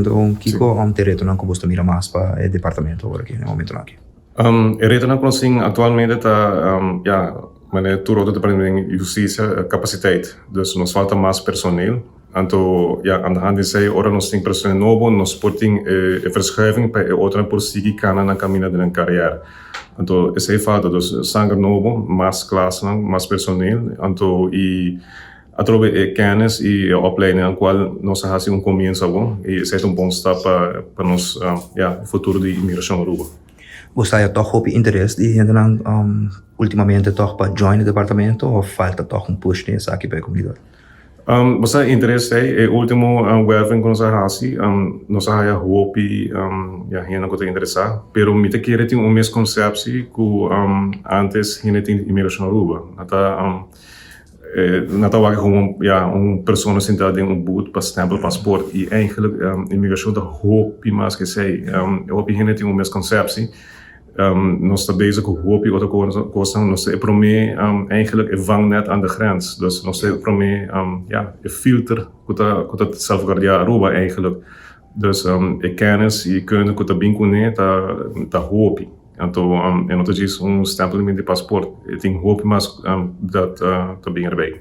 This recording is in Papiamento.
puntra un kiko ta e retonan ku boso ta mira mas pa e departamento awor aki na e momentonan aki? E retonan ku nos tin aktualmente ta ya manera tur otro departamento den hustisia kapasiteit. Dus nos falta mas personeel. Anto ya aan de hand di esei ora nos tin personeel nobo nos por tin e verschuiving pa e otronan por sigui kana nan kaminda den nan kariera. Anto esei falta dus sanger nobo, mas klasnan, mas personeel anto i Atrobe e kennis y e opleidingnan cual nos a haci un comienzo awor y esey ta un bon stap pa nos ya futuro di inmigracion Aruba. Bo sa ya toch hopi interes di hendenan ultimamente toch pa join e departamento of falta toch un push den esaki pa e comunidad? Bo sa interes ey, e ultimo werving cu nos a haci nos a haya hopi ya hende cu ta interesa pero mi ta kere tin un misconceptie cu antes hende tin di inmigracion Aruba. Na ta Nan ta wak como ya un persona sinta den un boot pa stempel paspoort y eigenlijk inmigracion ta hopi mas ke esey. Hopi hende tin un misconceptie. Nos ta bezig cu hopi otro cosnan. Nos ta e prome eigenlijk e vangnet aan de grens. Dus nos ta e prome ya e filter cu ta cu ta salvaguardia Aruba eigenlijk. Dus e kennis y kunde cu ta bin cune ta ta hopi. Anto e no ta djis un stempel di paspoort. E tin hopi mas dat ta bin erbij.